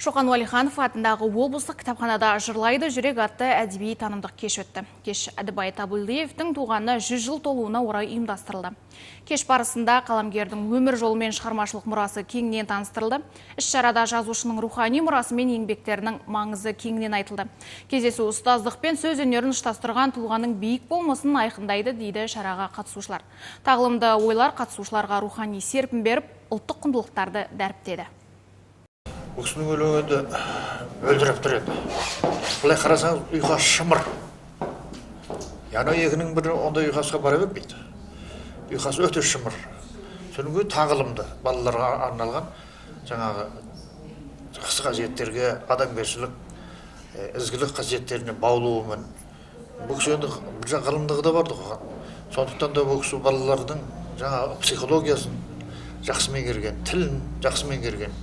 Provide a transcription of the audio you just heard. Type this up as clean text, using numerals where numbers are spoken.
Шоқан Уәлиханов атындағы облыстық кітапханада «Жырлайды жүрек» атты әдеби танымдық кеш өтті. Кеш Әдібай Табылдиевтің туғанына 100 жыл толуына орай ұйымдастырылды. Кеш барысында қаламгердің өмір жолы мен шығармашылық мұрасы кеңінен таныстырылды. Іс-шарада жазушының рухани мұрасы мен еңбектерінің маңызы кеңінен айтылды. Кездесу ұстаздық пен сөз өнерін ұштастырған тұлғаның биік болмысын айқындайды, дейді шараға қатысушылар. Тағылымды ойлар қатысушыларға рухани серпін беріп, ұлттық құндылықтарды дәріптеді. Бұл кісінің өлеңі енді мөлдіреп тұр еді. Былай қарасаңыз, ұйқас шымыр. Яғни екінің бірі ондай ұйқасқа бара бермейді. Ұйқасы өте шымыр. Содан кейін тағылымды, балаларға арналған жаңағы жақсы қасиеттерге, адамгершілік, ізгілік қасиеттеріне баулуымен. Бұл кісі енді бір жақ ғылымдығы да бар ғой. Сондықтан да бұл кісі балалардың жаңағы психологиясын жақсы меңгерген, тілін жақсы меңгерген.